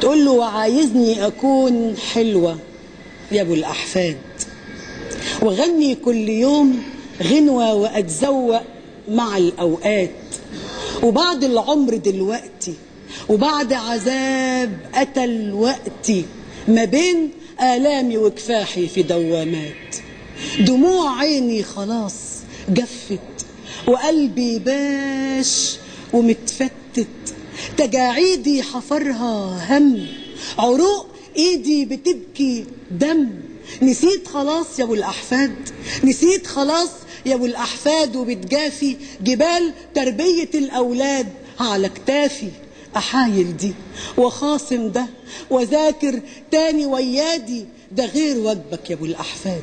تقول له وعايزني أكون حلوة يا أبو الأحفاد، وغني كل يوم غنوة وأتزوق مع الأوقات، وبعد العمر دلوقتي وبعد عذاب قتل وقتي ما بين آلامي وكفاحي في دوامات، دموع عيني خلاص جفت وقلبي باش ومتفتت، تجاعيدي حفرها هم، عروق ايدي بتبكي دم. نسيت خلاص يا ابو الاحفاد، نسيت خلاص يا ابو الاحفاد، وبتجافي جبال تربية الاولاد على كتافي. احايل دي وخاصم ده وذاكر تاني ويادي، ده غير واجبك يا ابو الاحفاد.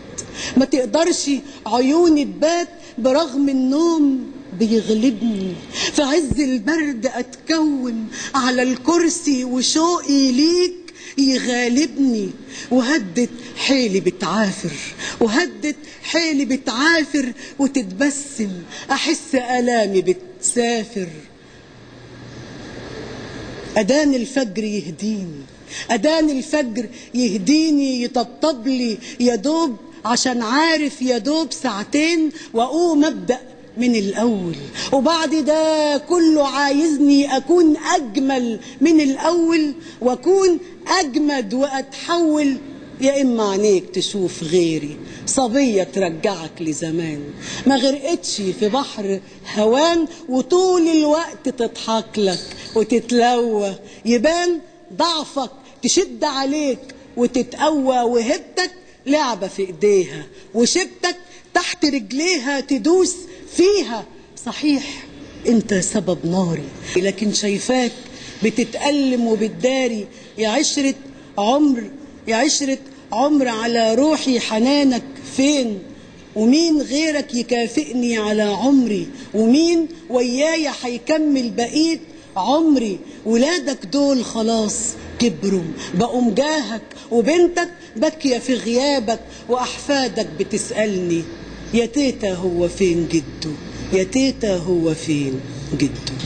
ما تقدرش عيوني تبات برغم النوم بيغلبني، في عز البرد اتكون على الكرسي وشوقي ليك يغالبني، وهدت حيلي بتعافر، وهدت حيلي بتعافر وتتبسم، احس الامي بتسافر. أذان الفجر يهديني، أذان الفجر يهديني، يطبطب لي يا دوب عشان عارف يا دوب ساعتين وأقوم أبدأ من الأول، وبعد ده كله عايزني أكون أجمل من الأول، وأكون أجمد وأتحول. يا إما عينيك تشوف غيري صبية ترجعك لزمان ما غرقتش في بحر هوان، وطول الوقت تضحك لك وتتلوى، يبان ضعفك تشد عليك وتتقوى، وهبتك لعبة في إيديها وشبتك تحت رجليها تدوس فيها. صحيح انت سبب ناري، لكن شايفاك بتتألم وبتداري. يا عشرة عمر، يا عشرة عمر على روحي حنانك فين، ومين غيرك يكافئني على عمري، ومين ويايا هيكمل بقية عمري. ولادك دول خلاص كبروا بقوا مجاهك، وبنتك باكية في غيابك، وأحفادك بتسألني يا تيتا هو فين جده، يا تيتا هو فين جده.